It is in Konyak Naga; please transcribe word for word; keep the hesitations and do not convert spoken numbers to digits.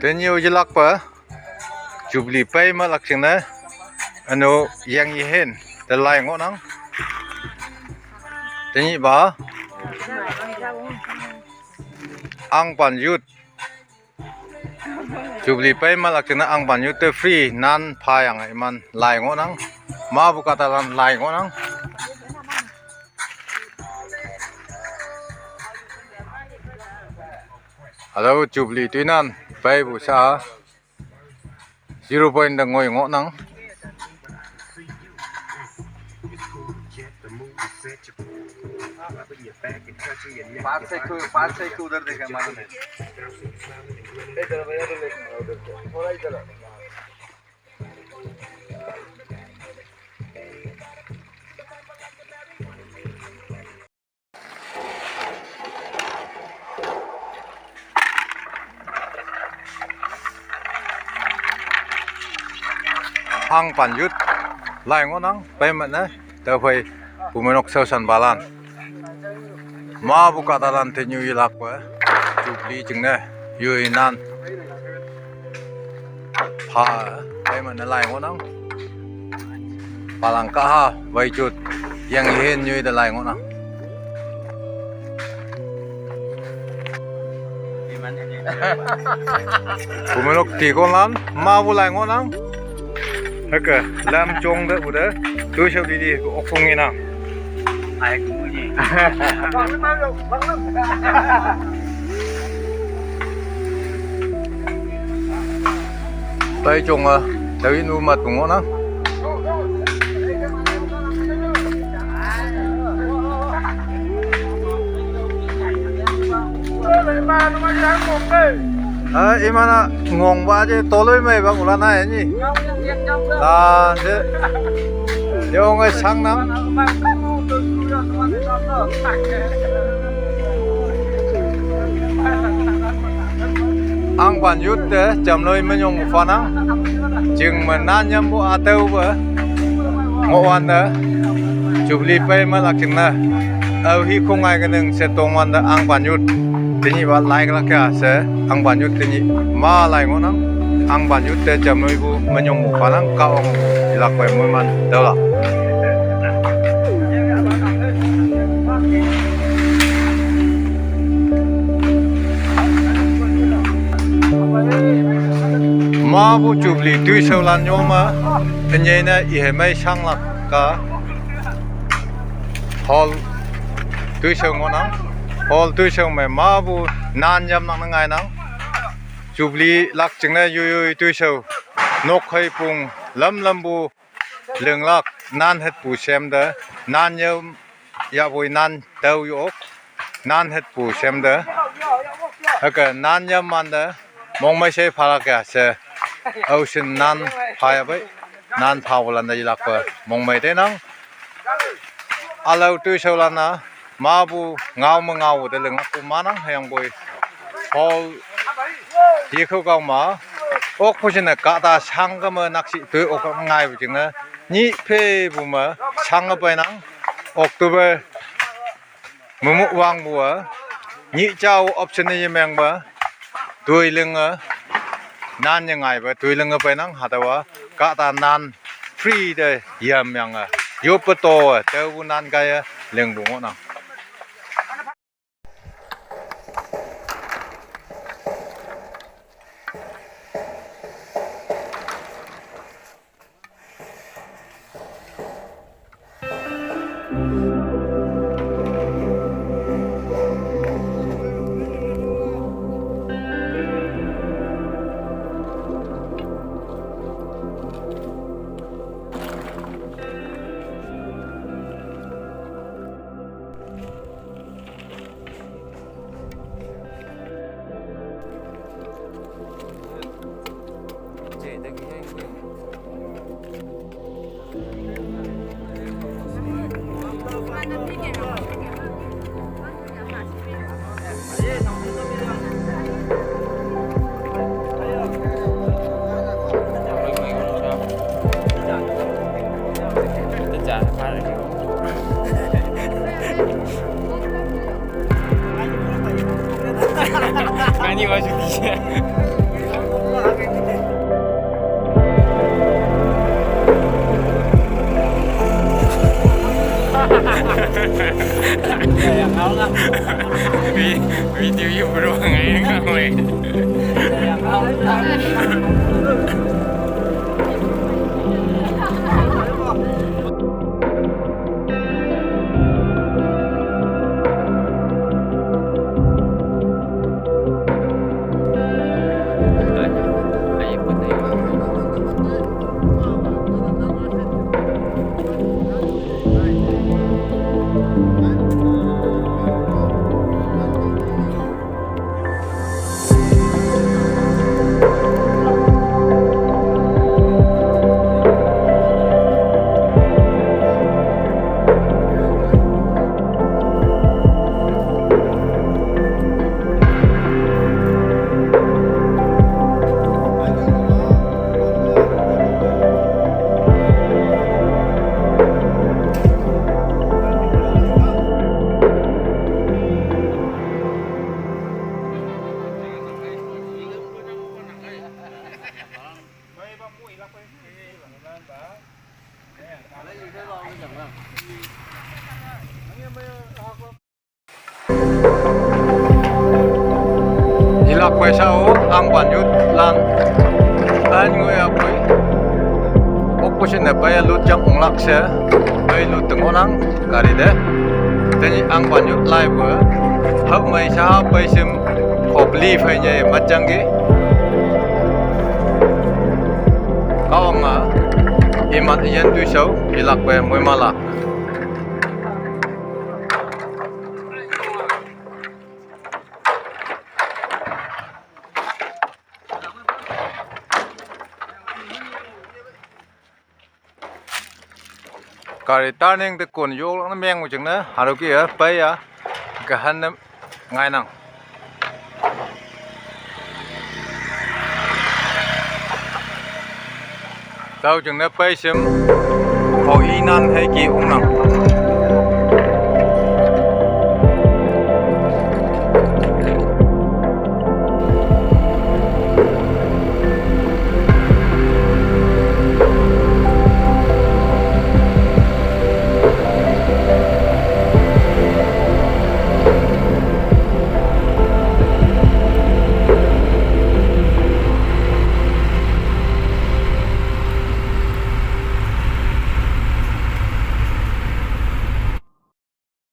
Tenyih u yelakpe Jubilee pei malak jingne, üno Yangyihin te lai ngohnang. Tenyihpa Angpan Youth, Jubilee pei malak jingne Angpan Youth te free nan phayange iman lai ngohnang. Mapu kahtalan lai ngohnang. Hatüo Jubilee toinan peipu sha zero point te ngoi ngohnang. पाँच सौ को, पाँच सौ को उधर देखे मालूम है। इधर भैया, उधर देखे, उधर से। थोड़ा इधर आ। Angpan Youth lai ngohnang, pei mane, tüophei, Bumeinok shaoshanpalan. Mapu kahtalan tenyu yelakpe, Jubilee jingne, yoi nan. Pha, pei mane lai ngohnang. Palang kaha, Waijut, Yangyihin nyoi te lai ngohnang. Bumeinok tikonlan, mapu lai ngohnang. Hüke, lam jong te ute, toishao lili, okpong inang. Pei jonge, tüo inu mat pu ngohnang. Eh, iman-a ngongpa je toloimei pa ulan-a ni. Lan je. Yonge shangnang. Angpan Youth te jamloi menyong phanang. Jing me nan yampu ataope. Ngohwante. Jubilee pei malak jingne. Aohi khongai keneng she tongwante Angpan Youth. Tenyihpa lai kalak ya she Angpan Youth tenyih ma lai ngohnang. Angpan Youth te jamloipu menyongpu phanang Kahwang yelakpe moiman taolak. Mapu Jubilee toishaolan yome, ünyei ne ihemei shanglak ka. Hall toishao ngohnang. Hall toishao me mapu nan yamlak ne ngainang. Jubilee lak jingne yoiyoi toishao. Nok heipung lamlampu linglak nan hetpu shemte. Nan yam yahpoi nan tao yok. Nan hetpu shemte. Hüke nan yam mante. Mongmei she phalak ya she. Aoshin nan phayapei. Nan phawalante yelakpe mongmei teinang. Ülao toishaolan-a, mapu ngao me ngao te linglakpu manang hüyangpoi. Hall, yekao kao ma, okpu jingne kahta shangke me nakshih toi ok ngaipu jingne, nyih phepu me, shange peinang, October Memu wangpu-a, nyih jao option ne yemengpe, toi linge, nan yengaipe, toi linge peinang hatüowa, kahta nan free te yamyange, yoppe to-e, taopu nan kaiye, lingpu ngohnang. Ngani maju dia. Video you bro ngai ngai. Ilak paisa o, ang banyut lang. An ngui apui. Opposite ne paya lut jang unglak se. Pai lut tengonang kari de. Teni ang banyut lai bue. Hap mai sa pai sim khop li phai nye mat jang gi. Kawang a iman iyan tui sau ilak pe mui malak. Kari turning te kun yok lang meng u jeng ne haru ki ya pai ya gahan ne ngai nang. Tau jeng ne pai sim ho i nan hai ki ung nang.